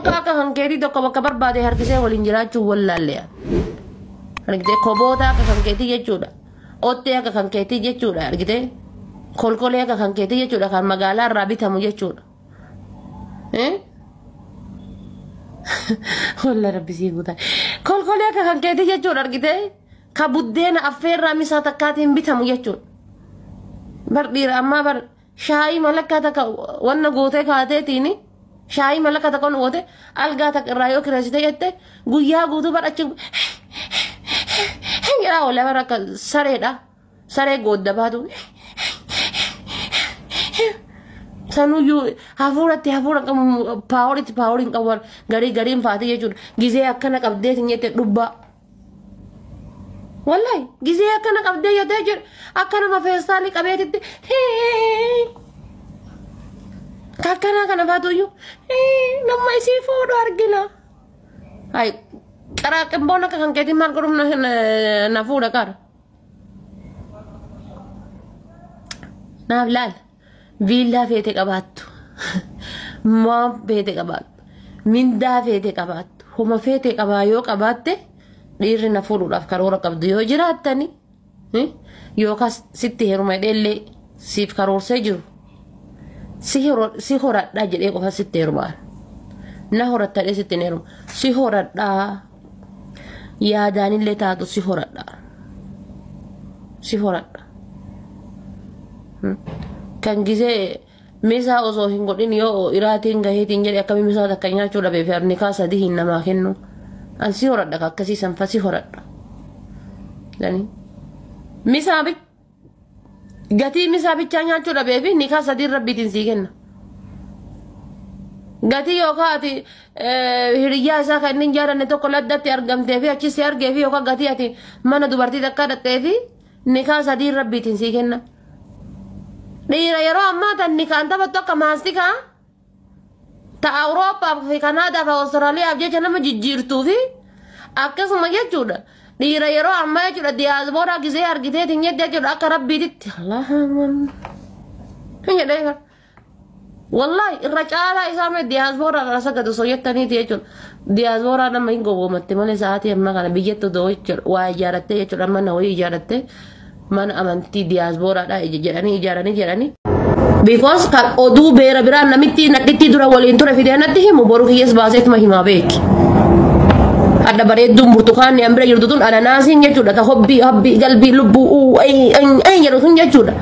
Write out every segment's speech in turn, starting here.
Konkaa akka kan keetii tokko bakka barbaade harkisee waliin jiraachuu wallaallee. Argitee koboota akka kan keetii jechuudha. Ottee akka kan keetii jechuudha argitee. Kolkolee akka kan keetii jechuudha kan magaalaa irraa bitamu jechuudha. Walla rabbi sii guutaa. Kolkolee akka kan keetii jechuudha argitee. Ka buddeena affeerraa misaa takkaatiin bitamu jechuudha. Bar dhiira ammaa bar shaayii malakkaa takka wanna gootee kaateetiin shaayii malakkaa takka wanna goote algaa takka irraa yoo kireessite jette guyyaa guutuu bar achi jedhaa oola bar akka sareedha. Saree goodda baatu. Sanuyyuu hafuuratti hafuura qabu paaworitti paaworii hin qabu garii gariin faati jechuudha. Gizee akkana qabdeetiin jette dhubbaa. Wallahi gizee akkana qabdee jettee jedhu akkanuma feestaalii qabeetitti akkanaa kana faatuyyuu nama isii fuudhu argina. Hai karaa qimboon akka kan keetiin maal godhuuf na fuudha qara. Naaf laal viillaa feete qabaattu maam feete qabaattu mindaa feete qabaattu homa feete qabaa yoo qabaatte dhiirri na fuudhuudhaaf karoora qabdu yoo jiraattani yookaas sitti heeruma dheellee siif karoorsee jiru si horadhaa jedhee qofa sitti heerumaan na horattadhee sitti hin heeruma si horadhaa yaadaanillee taatu si horadhaa si horadha. Kan gisee misaa osoo hin godhin yoo iraatiin gaheetiin jedhe akkami misaa takka nyaachuu dhabee fi arnikaa sadii hin namaa kennu. An si horadha akkasii sanfa si horadha. Misaa gatii misaa bichaa nyaachuu dhabee fi nikaa sadii rabbiitiin sii kenna. Gatii yookaan ati hiriyyaa isaa kan inni hin jaalanne tokko laddatti argamtee fi achi si argee fi yookaan gatii ati mana dubartii takka dhattee fi nikaa sadii rabbiitiin sii kenna. Dhiira yeroo ammaa tan nikaan taphattu akka maastikaa ta Awurooppaa fi Kanaadaa fi Awustiraaliyaaf jecha nama jijjiirtuu fi akkasuma jechuudha. Dhiira yeroo ammaa jechuudha diyaasbooraa gisee argiteetiin jette jechuudha akka rabbiititti. Jedhee wallahi irra caalaa isaa mee diyaasbooraa irra sagadu osoo jettaniiti jechuudha. Diyaasbooraa nama hin gowwoomatte malee sa'aatii ammaa kana biyyatti odoo jechuudha waa ijaarrattee jechuudha mana wayii ijaarrattee mana amantii diyaasbooraadha jedhanii ijaaranii jedhanii. Because kan oduu beera biraan namitti nadhitti dura waliin ture fidee natti himu boru kiyyees baaseetuma himaa beeki. Adda bareedduun burtukaanni an bira jirtu tun ananaasiin jechuudha ta hobbii hobbii galbii lubbuu jedhu sun jechuudha.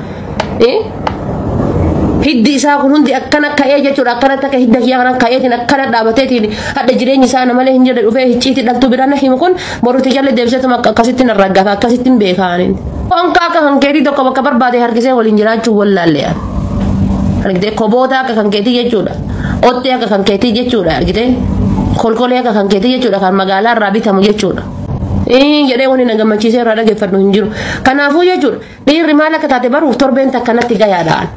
Hiddi isaa kun hundi akkana ka'ee jechuudha akkanatti akka hidda kiyyaa kana ka'eetiin akkana dhaabateetiin hadha jireenyi isaa namalee hin jirre dhufee hicciitii dhaltuu biraan na himu kun borutti jala deebiseetuma akkasitti narra gafa akkasitti hin beekaaniin. Konkaa akka kan keetii tokko bakka barbaade harkisee waliin jiraachuu wallaallee. Argitee koboota akka kan keetii jechuudha. Ottee akka kan keetii jechuudha argitee. Kolkolee akka kan keetii jechuudha kan magaalaa irraa bitamu jechuudha. Jedhee wanni na gammachiisee irraa dhaggeeffadhu hin jiru. Kanaafuu jechuudha dhiirri maal akka taate baruuf torbeen takka natti gayaadhaan.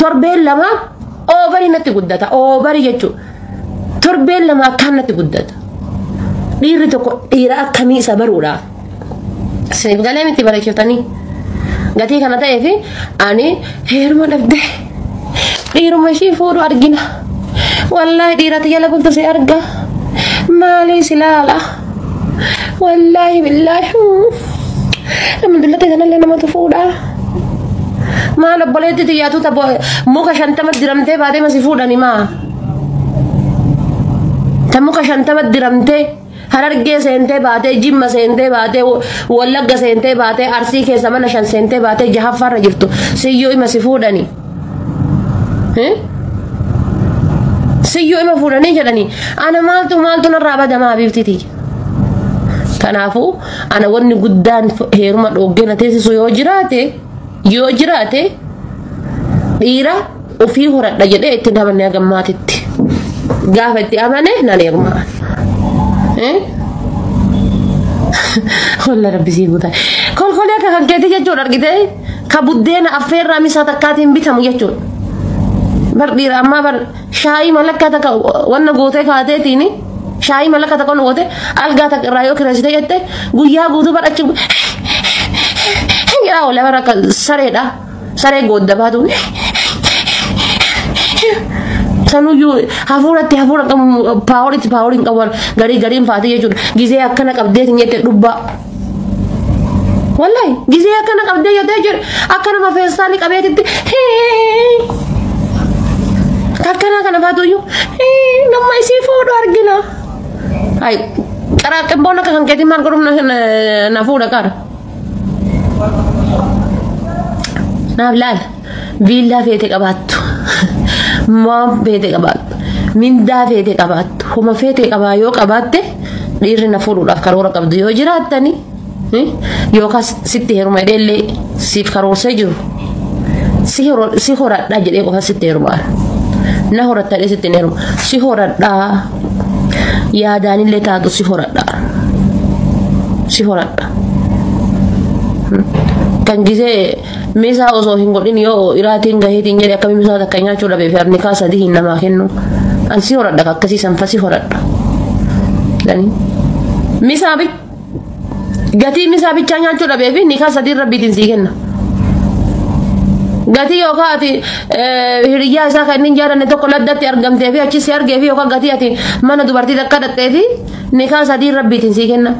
Torbeen lama oobarii natti guddata. Oobarii jechuudha. Torbeen lama akkaan natti guddata. Dhiirri tokko dhiira akkamii isa baruudhaaf. Isiniif galee miti bareechiftanii. Gatii kana ta'ee fi ani heeruma dhabdee dhiiruma ishii fuudhu argina. Wallaahi dhiirati jala bultu si arga. Maalii si laala. Wallaahi billaahi. Alhamdulillah kanallee namatu fuudha. Maal obboleetti xiyyaatu tapha muka 50 diramtee baatee masi fuudhani maa. Ta muka 50 diramtee Harargee seentee baatee Jimma seentee baatee Wallagga seentee baatee Arsii keessa mana 5 seentee baatee jahaffaarra jirtu siyyoo ima si fuudhani. Siyyoo ima fuudhanii jedhanii ana maaltu maaltu narraa badamaa biiftitii. Kanaafuu ana wanni guddaan heeruma dhooggee na teessisu yoo jiraate dhiira ofii horadha jedhee itti amanee hagammaatitti. Gaafa itti amane nan heeruma. Walla rabbi sii guutaa. Kolkolee akka kan keetii jechuudha argitee ka buddeena affeerraa misaa takkaatiin bitamu jechuudha. Bar dhiira ammaa bar shaayii malakkaa takka wanna gootee kaateetiin shaayii malakkaa takka wanna goote algaa takka irraa yoo kireessite jette guyyaa guutuu bar achi jedhaa oola bar akka sareedha. Saree goodda baatu. Sanuyyuu hafuuratti hafuura qabu paaworitti paaworiin qabu garii gariin faatee jechuudha. Gizee akkana qabdeetiin jette dhubbaa. Wallahi gizee akkana qabdee jettee jechuudha. Akkanuma feestaalii qabeetitti akkana kana faatuyyuu nama isii fuudhu argina. Ay karaa qimboon akka kan keetiin maal godhuuf na fuudha qara. Naaf laala viillaa feete qabaattu. Maam feete qabaattu. Mindaa feete qabaattu. Homa feete qabaa yoo qabaatte dhiirri na fuudhuudhaaf karoora qabdu yoo jiraattani yookaas sitti heeruma jedheellee siif karoorsee jiru. Si horadhaa jedhee qofa sitti heerumaa. Na horattadhee sitti hin heeruma. Si horadhaa yaadaanillee taatu si horadhaa. Si horadha. Kan gisee misaa osoo hin godhin yoo iraatiin gaheetiin jedhe akkami misaa takka nyaachuu dhabee fi arnikaa sadii hin namaa kennu. An si horadha akkasii sanfa si horadha. Misaa gatii misaa bichaa nyaachuu dhabee fi nikaa sadii rabbiitiin sii kenna. Gatii yookaan ati hiriyyaa isaa kan inni jaalanne tokko laddatti argamtee fi achi si argee fi yookaan gatii ati mana dubartii takka dhattee fi nikaa sadii rabbiitiin sii kenna.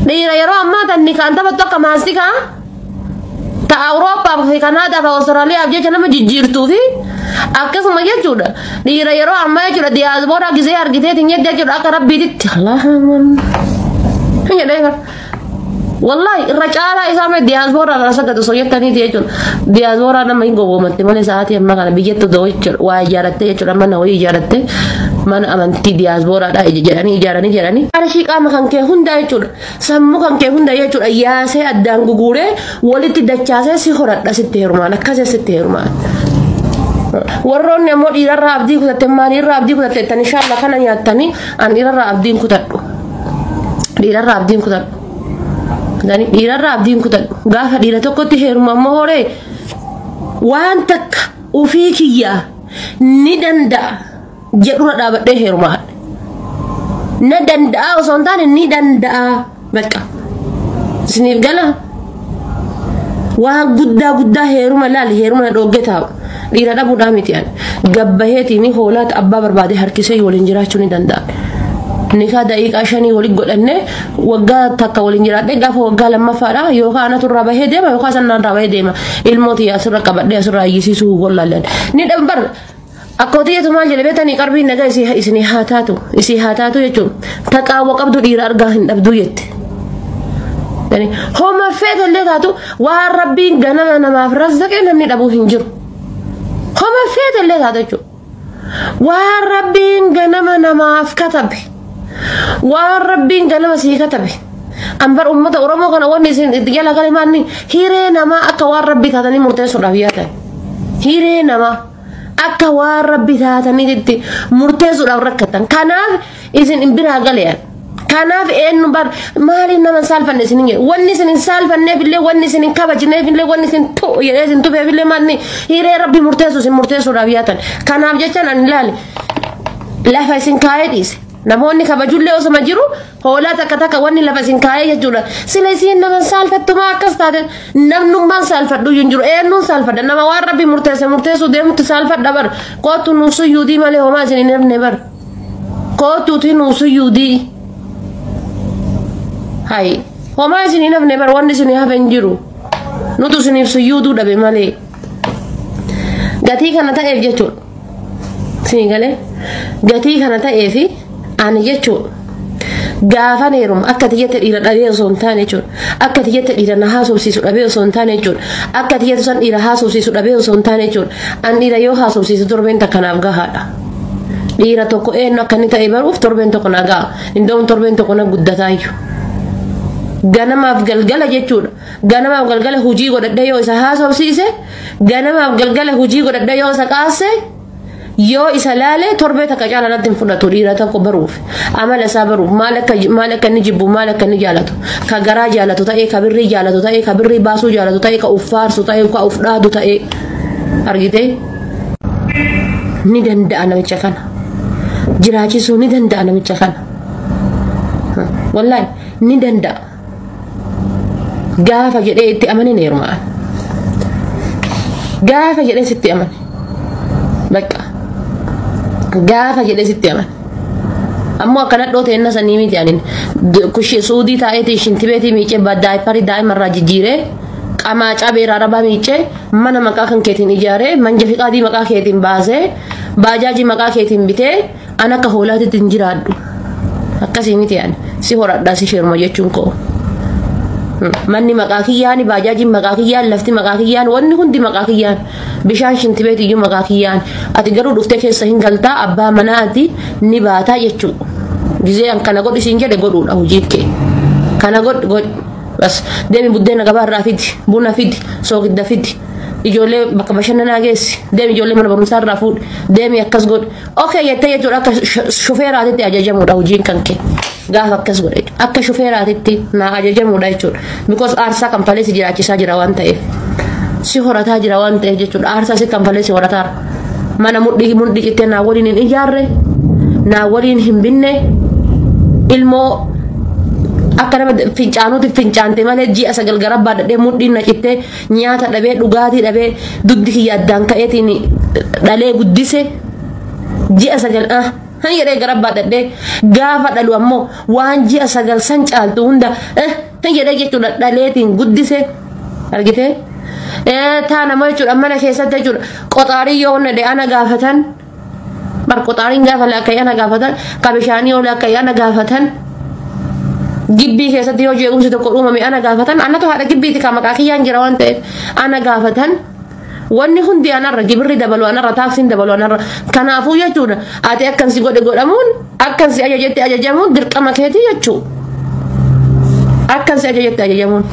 Dhiira yeroo ammaa tan nikaan taphattu akka maastikaa ta Awurooppaa fi Kanaadaa fi Awustiraaliyaaf jecha nama jijjiirtuu fi akkasuma jechuudha. Dhiira yeroo ammaa jechuudha diyaasbooraa gisee argiteetiin jette jechuudha akka rabbiititti. Hin jedhee wallahi irra caalaa isaa mee diyaasbooraa irra sagatu osoo jettaniiti jechuudha. Diyaasbooraa nama hin gowwoomatte malee sa'aatii ammaa kana biyyattu da'oo jechuudha. Waa ijaarrattee jechuudha mana wayii ijaarrattee mana amantii diyaasbooraadha jedhanii ijaaranii jedhanii. Qarshii qaama kan kee hundaa jechuudha. Sammuu kan kee hundaa jechuudha. Yaasee addaan guguuree walitti dachaasee si horadha sitti heerumaan akkasii sitti heerumaan. Warroonni ammoo dhiirarraa abdii kutatte maaliirraa abdii kutatte jettan inshaalla kana nyaattanii an dhiirarraa abdiin kutadhu. Dhiirarraa abdiin kutadhu. Dhiirarraa abdiin kutadhu. Gaafa dhiira tokkotti heeruma ammoo horee waan takka ofii kiyyaa ni danda'a jedhura dhaabadhee heerumaa. Na danda'a osoo hin taane ni danda'a. Bakka. Isiniif gala. Waan guddaa guddaa heeruma laali heeruma na dhoogge taa'u. Dhiira dhabuudhaa miti ani. Gabbaheetiin hoolaata abbaa barbaade harkisee waliin jiraachuu ni danda'a. Nikaa daqiiqaa 5 waliin godhannee waggaa takka waliin jiraadhee gaafa waggaa lammaffaadha yookaan anatu irraa bahee deema yookaan sanaan irraa bahee deema. Ilmooti asirra qabadhee asirraa iyyisiisuu wallaallan. Ni dhambar akkootii maal jedhe beektanii qarbiin nagaa isinii haa taatu isii haa taatu jechuun taqaawwa qabdu dhiira argaa hin dhabduu jette. Homa feetallee taatu waan rabbiin ganama namaaf razzaqee namni dhabuu hin jiru. Homa feetallee taatu jechuudha. Waan rabbiin ganama namaaf katabe. Waan rabbiin ganama sii katabe. Ambar uummata Oromoo kana wanni isin itti jala gale maanni hiree namaa akka waan rabbii taatanii murteessuudhaaf yaatan. Hiree namaa akka waan rabbii taatanii itti murteessuudhaaf rakkatan. Kanaaf isin biraa galeyan. Kanaaf eenyu bar maaliif nama hin saalfanne isin hin jedhu. Wanni isin hin saalfanneef illee wanni isin hin kabajneef illee wanni isin tu'u jedhee isin tufeef illee maanni hiree rabbii murteessu isin murteessuudhaaf yaatan. Kanaaf jechaan ani ilaali lafa isin kaa'ee dhiise. Namoonni kabajullee osoma jiru hoolaa takka takka wanni lafa isin kaa'ee jechuudha. Sila isiin nama saalfattumaa akkas taate namnummaan saalfadhu hin jiru. Eenyuun saalfadha nama waan rabbi murteesse murteessuu deemutti saalfadha bar. Kootu nuusu yuudii malee homaa isin hin hafne bar. Kootuuti nuusu yuudii. Hayi homaa isin hin hafne bar wanni isin hafe hin jiru. Nutu isiniif suyyuuduu dhabe malee. Gatii kana ta'eef jechuudha. Isinii galee gatii kana ta'eefi ani jechuudha. Gaafan heeruma akka tiyyatti dhiira dhabee osoo hin taane jechuudha. Akka tiyyatti dhiira na haasofsiisu dhabee osoo hin taane jechuudha. Akka tiyyatti san dhiira haasofsiisu dhabee osoo hin taane jechuudha. An dhiira yoo haasofsiisu torbeen takkanaaf gahaadha. Dhiira tokko eenyu akka inni ta'e baruuf torbeen tokko na gaha. Indoon torbeen tokko na guddataayyuu. Ganamaaf galgala jechuudha. Ganamaaf galgala hojii godhadhee yoo isa haasofsiise, ganamaaf galgala hojii godhadhee yoo isa qaase, yoo isa laale torbee takka caala natti hin fudhatu dhiira tokko baruuf. Amala isaa baruuf maal akka inni jibbu maal akka inni jaalatu. Ka garaa jaalatu ta'ee, ka birrii jaalatu ta'ee, ka birrii baasuu jaalatu ta'ee, ka uffaarsu ta'ee, ka uf dhaadu ta'ee. Argitee? Ni danda'a namicha kana. Jiraachisuu ni danda'a namicha kana. Wallaahi ni danda'a. Gaafa jedhee itti amane ni heerumaa. Gaafa jedhee sitti amane. Bakka. Gaafa jedhee sitti aman. Ammoo akkana dhoote inna sanii miti anin. Kushi suudii taa'eetii shintibeetii miicee daayipparii daa'imarraa jijjiiree qamaa cabeera arabaa miicee mana maqaa kan keetiin ijaaree manja fiqaadii maqaa keetiin baasee baajaajii maqaa keetiin bitee an akka hoolaatitti hin jiraadhu. Akkasii miti ani si horadhaa si sheeruma jechuun koo. Manni maqaa kiyyaan, baajaajiin maqaa kiyyaan, lafti maqaa kiyyaan, wanni hundi maqaa kiyyaan, bishaan shintibeet iyyuu maqaa kiyyaan. Ati garuu dhuftee keessa hin galtaa abbaa manaati ni baataa jechuudha. Gizee an kana godhi siin jedhe godhuudha hojiin kee. Kana godhi godhi. Bas deemi buddeena gabaarraa fidi, buna fidi, soogidda fidi. Ijoollee bakka bashannanaa geessi, deemi ijoollee mana barumsaa irraa fuudhi, deemi akkas godhi. Okee jettee jechuudha akka shufeeraatitti ajajamuudha hojiin kan kee. Gaafa akkas godhe akka shufeeraatitti naa ajajamuudha jechuudha. Because aarsaa kanfalee si jiraachisaa jira waan ta'eef. Si horataa jira waan ta'eef jechuudha. Aarsaa si kanfalee si horataara. Mana mudhii mudhii cittee naa waliin hin ijaarre, naa waliin hin binne, ilmoo akka nama fincaanuuti fincaante malee ji'a 9 garabbaa dhadhee mudhiin na cittee nyaata dhabee dhugaatii dhabee dugdi kiyya addaan ka'eetiin dhalee guddise ji'a 9 han jedhee garabbaa dhadhee gaafa dhalu ammoo waan ji'a 9 san caaltu hunda han jedhee jechuudha dhaleetiin guddise argitee taa nama jechuudha mana keessatti jechuudha qoxaarii yoo honnade ana gaafatan bar qoxaariin gaafa lakka'ee ana gaafatan ka bishaanii yoo lakka'ee ana gaafatan gibbii keessatti yoo jeequmsi tokko uumame ana gaafatan anatu haadha gibbiiti ka maqaa kiyyaan jira waan ta'eef ana gaafatan wanni hundi anarra gibirri dabalu anarra taaksiin dabalu anarra kanaafuu jechuudha ati akkan si godhe godhamuun akkan si ajajetti ajajamuun dirqama keetii jechuu akkan si ajajetti ajajamuun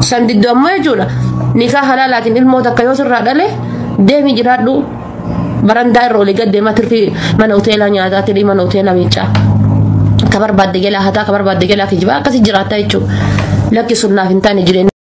san didduu ammoo jechuudha nikaa halaalaatiin ilmoo takka yoo sirraa dhale deemi jiraadhu barandaa irra olii gad deemaa tirfii mana hoteelaa nyaataa tirii mana hoteelaa miicaa ka barbaadde jalaa hataa ka barbaadde jalaa kijibaa akkasi jiraata jechuudha lakki sun naaf hin taane jireenya.